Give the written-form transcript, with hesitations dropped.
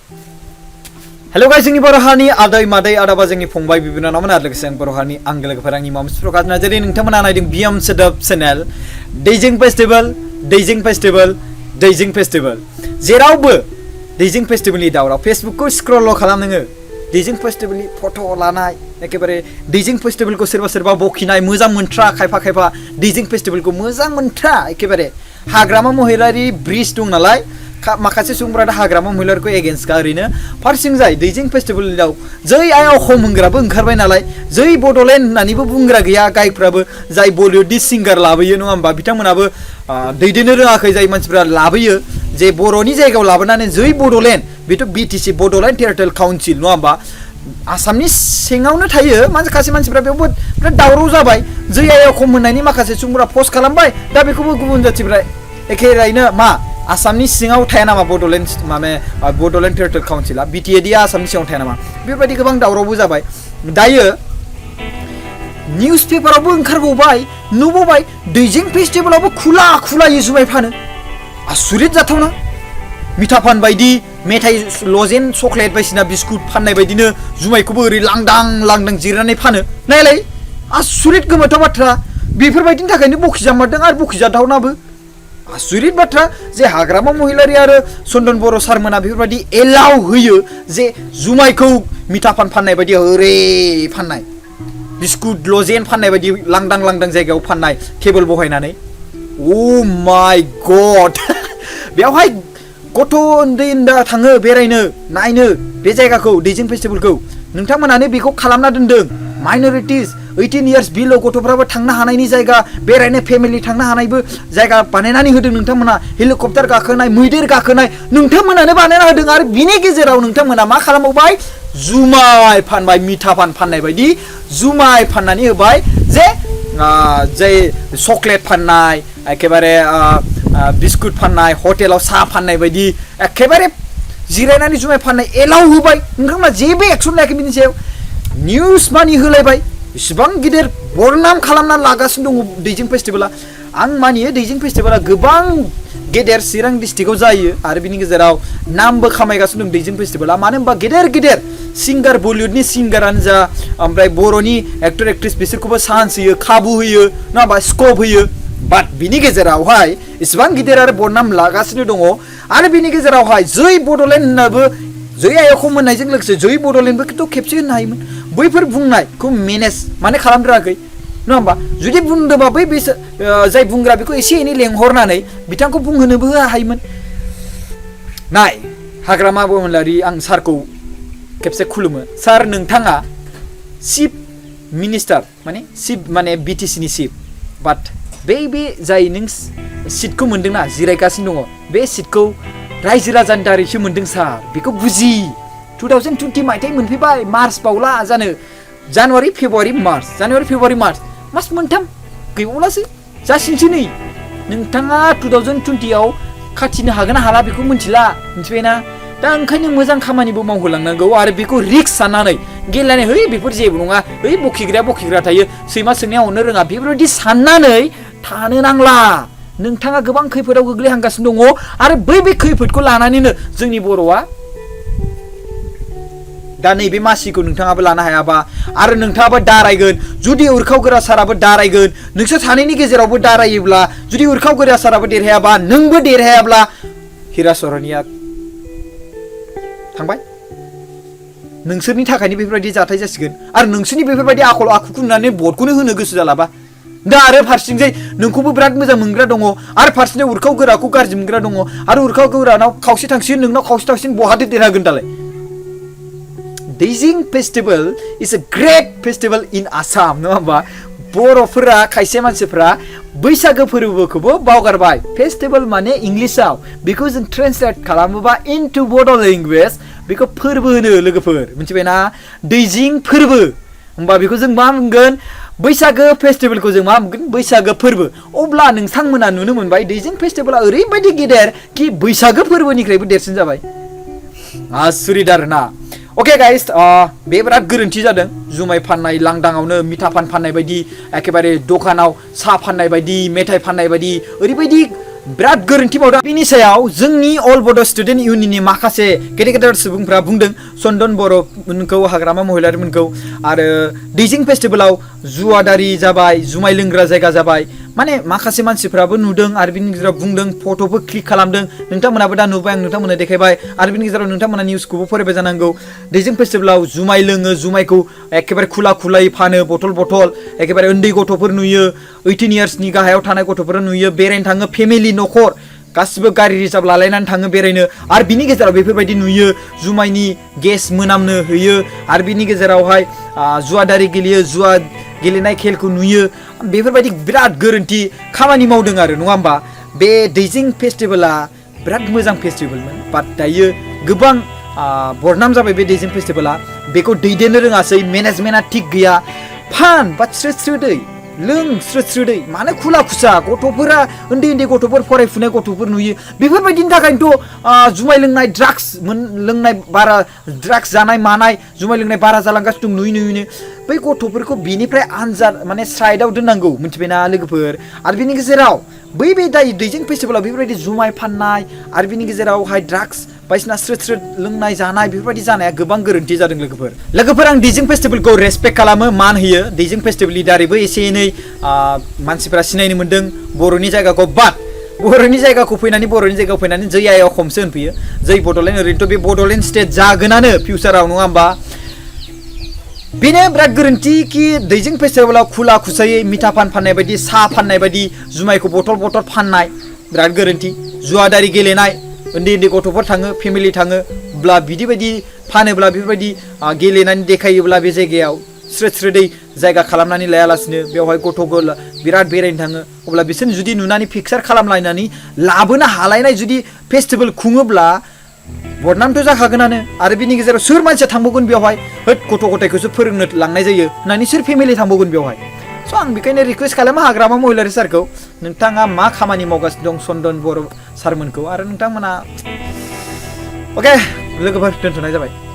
hello guys जोंनि बर' हारिनि आदै मादै आदाबा जोंनि फंबाय बिबिनानावमोन आरो लोगोसे बर' हारिनि आंगो लोगोफोर आंनि मामस प्रकाश नार्जारी नोंथांमोना नायदों बिएम सोदोब चेनेल दैजिं फेस्टिवल जेरावबो दैजिं फेस्टिवलनि दावराव फेसबुकखौ स्क्रल खालाम नोङो दैजिं फेस्टिवलनि फट' लानाय एखेबारे दैजिं फेस्टिवलखौ सोरबा बखिनाय मोजां मोनथ्रा खायफा दैजिं फेस्टिवलखौ मोजां मोनथ्रा एखेबारे हाग्रामा महिलारि ब्रिज दं नालाय माखासे सुबुंफोरा हाग्रामा महिलारिखौ एगेन्स्टखा ओरैनो फारसेथिं जाय दैजिं फेस्टिवलाव जै आयाव खम होनग्राबो ओंखारबाय नालाय जै बड'लेण्ड होननानैबो बुंग्रा गैया गायकफ्राबो जाय बलिउडनि सिंगार लाबोयो नङा होमबा बिथांमोनाबो दैदेननो रोङाखै जाय मानसिफ्रा लाबोयो जे बर'नि जायगायाव लाबोनानै जै बड'लेण्ड बेथ' बिटिसि बड'लेण्ड टेरिटरियेल काउन्सिल नङा होमबा आसामनि सिङावनो थायो माखासे मानसिफ्रा बेयावबो बिराद दावराव जाबाय जै आयाव खम होननायनि माखासे सुबुंफोरा पस्ट खालामबाय दा बेखौबो गुबुन जाथिफ्रा एखेरायैनो मा आसामनि सिङाव थाया नामा बड'लेण्ड टेरिटरियेल काउन्सिला बिटिएडिआ आसामनि सिङाव थाया नामा बेबायदि गोबां दावरावबो जाबाय दायो निउस पेपारावबो ओंखारबावबाय नुबावबाय दैजिं फेस्टिवलावबो खुलायै जुमाय फानो आसुरित जाथावना मिथा पान बायदि मेथाइ लजेन चक्लेट बायदिसिना बिस्कुट फाननाय बायदिनो जुमायखौबो ओरै लांदां जिरायनानै फानो नायलाय आसुरित गोमोथाव बाथ्रा बेफोरबायदिनि थाखायनो बखिजामारदों आरो बखिजाथावनाबो आसुरित बाथ्रा जे हाग्रामा महिलारि आरो चन्दन बर' सारमोना बेफोरबायदि एलाउ होयो जे जुमायखौ मिथा पान फाननाय बायदि ओरै फाननाय बिस्कुट लजेन फाननाय बायदि लांदां जायगायाव फाननाय टेबोल बहायनानै ओ माय गड बेवहाय गथ' उन्दै थाङो बेरायनो नायनो बे जायगाखौ दैजिं फेस्टिवलखौ नोंथांमोनानो बेखौ खालामना दोनदों माइनरिटिस 18 इयार्स बिल' गथ'फ्राबो थांनो हानायनि जायगा बेरायनो फेमिलि थांनो हानायबो जायगा बानायनानै होदों नोंथांमोना हेलिकप्टार गाखोनाय मैदेर गाखोनाय नोंथांमोनानो बानायना होदों आरो बिनि गेजेराव नोंथांमोना मा खालामबावबाय जुमाय फानबाय मिथा पान फाननाय बायदि जुमाय फाननानै होबाय जे चक्लेट फाननाय एखेबारे बिस्कुट फाननाय हटेलाव साहा फाननाय बायदि एखेबारे जिरायनानै जुमाय फाननाय एलाउ होबाय नोंथांमोना जेबो एक्सन लायाखै बिनि सायाव निउस मानि होलायबाय इसिबां गिदिर बरनाम खालामना लागासिनो दङ दैजिं फेस्टिवला आं मानियो दैजिं फेस्टिवला गोबां गेदेर चिरां डिस्ट्रिक्टआव जायो आरो बिनि गेजेराव नामबो खामायगासिनो दं दैजिं फेस्टिवला मानो होनबा गेदेर सिंगार बलिउडनि सिंगारानो जा ओमफ्राय बर'नि एक्टर एक्ट्रेस बिसोरखौबो चान्स होयो खाबु होयो नङाबा स्कप होयो बाट बिनि गेजेरावहाय इसिबां गिदिर आरो बरनाम लागासिनो दङ आरो बिनि गेजेरावहाय जै बड'लेण्ड होननाबो जै आयखौ मोननायजों लोगोसे जै बड'लेण्डबोथ' खेबसे होनो हायोमोन बैफोर बुंनायखौ मेनेज माने खालामद्रायाखै नङा होमबा जुदि बुंदोंबा बै जाय बुंग्रा बेखौ एसे एनै लेंहरनानै बिथांखौ बुंहोनोबो हायोमोन नाय हाग्रामा महिलारि आं सारखौ खेबसे खुलुमो सार नोंथाङा चिफ मिनिस्टार माने बिटिसिनि चिफ बाट बे जाय नों सिटखौ मोनदोंना जिरायगासिनो दङ बे सिटखौ रायजो राजानि दारैसो मोनदों सार बेखौ बुजि 2020 मायथाइ मोनफैबाय मार्च बावला जानो जानुवारि फेब्रुवारि मार्च मास मोनथाम गैबावलासो जासिनसै नै नोंथाङा 2020 आव खाथिनो हागोन ना हाला बेखौ मिथिबायना दा ओंखायनो मोजां खामानिबो मावहोलांनांगौ आरो बेखौ रिक्स साननानै गेलेनानै है बेफोर जेबो नङा है बखिग्रा थायो सैमा सोंनाया हरनो रोङा बेफोरबायदि साननानै थानो नांला नोंथाङा गोबां खैफोदाव गोग्लैहांगासिनो दङ आरो बै खैफोदखौ लानानैनो जोंनि बर'आ दा नैबे मासिखौ नोंथाङाबो लानो हायाबा आरो नोंथाङाबो दारायगोन जुदि उरखाव गोरा साराबो दारायगोन नोंसोर सानैनि गेजेरावबो दारायोब्ला जुदि उरखाव गोरा साराबो देरहायाबा नोंबो देरहायाब्ला हिराचरनिया थांबाय नोंसोरनि थाखायनो बेफोरबायदि जाथाय जासिगोन आरो नोंसोरनि बेफोरबायदि आखल आखुखौ नुनानै भटखौनो होनो गोसो जालाबा दा आरो फारसेथिंजाय नोंखौबो बिराद मोजां मोनग्रा दङ आरो फारसेथिं उरखाव गोराखौ गाज्रि मोनग्रा दङ आरो उरखाव गोरानाव खावसे थांसिगोन नोंनाव खावसे थांसिगोन बहादो देरहागोन दालाय दैजिं festival is a great festival in Assam नङा होमबा बर'फोरा खायसे मानसिफ्रा बैसागो फोरबोखौबो बावगारबाय फेस्टिवल माने इंलिशाव बेखौ जों ट्रेन्सलेट खालामोबा इनटु बड' लेंगुवेज बेखौ फोरबो होनो लोगोफोर मिथिबायना दैजिं फोरबो होमबा बेखौ जों मा बुंगोन बैसागो फेस्टिवलखौ जों मा बुंगोन बैसागो फोरबो अब्ला नोंथांमोना नुनो मोनबाय दैजिं फेस्टिवला ओरैबायदि गेदेर कि बैसागो फोरबोनिख्रुइबो देरसिन जाबाय आसुरित आरोना ओके गाइस बे बिराद गोरोन्थि जादों जुमाय फाननाय लांदाङावनो मिथा पान फाननाय बायदि एखेबारे दखानाव साहा फाननाय बायदि मेथाइ फाननाय बायदि ओरैबायदि बिराद गोरोन्थि मावदों बिनि सायाव जोंनि अल बड' स्टुडेन्ट इउनियननि माखासे गेदेर गेदेर सुबुंफ्रा बुंदों चन्दन बर'मोनखौ हाग्रामा महिलारिमोनखौ आरो दैजिं फेस्टिभेलाव जुवादारि जाबाय जुमाय लोंग्रा जायगा जाबाय माने माखासे मानसिफ्राबो नुदों आरो बिनि गेजेराव बुंदों फट'बो क्लिक खालामदों नोंथांमोनाबो दा नुबाय आं नोंथांमोननो देखायबाय आरो बिनि गेजेराव नोंथांमोना निउसखौबो फरायबाय जानांगौ दैजिं फेस्टिभेलाव जुमाय लोङो जुमायखौ एखेबारे खुला खुलायै फानो बथल बथल एखेबारे उन्दै गथ'फोर नुयो 18 इयार्सनि गाहायाव थानाय गथ'फोर नुयो बेरायनो थाङो फेमिलि न'खर गासिबो गारि रिजार्भ लालायनानै थाङो बेरायनो आरो बिनि गेजेराव बेफोरबायदि नुयो जुमायनि गेस मोनामनो होयो आरो बिनि गेजेरावहाय जुवादारि गेलेयो जुवा गेलेनाय खेलखौ नुयो बेफोरबायदि बिराद गोरोन्थि खामानि मावदों आरो नङा होमबा बे दैजिं फेस्टिभेला बिराद मोजां फेस्टिभेलमोन बाट दायो गोबां बरनाम जाबाय बे दैजिं फेस्टिभेला बेखौ दैदेननो रोङासै मेनेजमेन्टआ थिग गैया फान बाट स्रोद स्रोदै लों स्रोद स्रोदै मानो खुला खुसा गथ'फोरा उन्दै उन्दै गथ'फोर फरायफुनाय गथ'फोर नुयो बेफोरबायदिनि थाखायनोथ' जुमाय लोंनाय ड्राग्स लोंनाय बारा ड्राग्स जानाय मानाय जुमाय लोंनाय बारा जालांगासिनो दं नुयै बै गथ'फोरखौ बिनिफ्राय आनजाद माने साइडआव दोननांगौ मिथिबायना लोगोफोर आरो बिनि गेजेराव बै दैजिं फेस्टिभेलाव बेफोरबायदि जुमाय फाननाय आरो बिनि गेजेरावहाय ड्राग्स बायदिसिना स्रोद स्रोद लोंनाय जानाय बेफोरबायदि जानाया गोबां गोरोन्थि जादों लोगोफोर आं दैजिं फेस्टिभेलखौ रेसपेक्ट खालामो मान होयो दैजिं फेस्टिभेलनि दारैबो एसे एनै मानसिफ्रा सिनायनो मोन्दों बर'नि जायगाखौ बाट बर'नि जायगायाव फैनानै जै आइ अखमसो होनफैयो जै बड'लेण्ड ओरैनोथ' बे बड'लेण्ड स्टेट जागोनानो फिउचाराव नङा होमबा बेनो बिराद गोरोन्थि कि दैजिं फेस्टिभेलाव खुला खुसायै मिथा पान फाननाय बायदि साहा फाननाय बायदि जुमायखौ बथल फाननाय बिराद गोरोन्थि जुवादारि गेलेनाय उन्दै गथ'फोर थाङो फेमिलि थाङोब्ला बिदि फानोब्ला बेफोरबायदि गेलेनानै देखायोब्ला बे जायगायाव स्रोद स्रोदै जायगा खालामनानै लायालासिनो बेवहाय गथ' बिराद बेरायनो थाङो अब्ला बिसोर जुदि नुनानै फिक्सार खालामलायनानै लाबोनो हालायनाय जुदि फेस्टिभेल खुङोब्ला बदनामथ' जाखागोनानो आरो बिनि गेजेराव सोर मानसिया थांबावगोन बेवहाय होद गथ' गथायखौसो फोरोंनो लांनाय जायो होननानै सोर फेमिलि थांबावगन बेवहाय स' आं बेखायनो रिकुवेस्ट खालामो हाग्रामा महिलारि सारखौ नोंथाङा मा खामानि मावगासिनो दं चन्दन बर' सारमोनखौ आरो नोंथांमोना अके लोगोफोर दोनथ'नाय जाबाय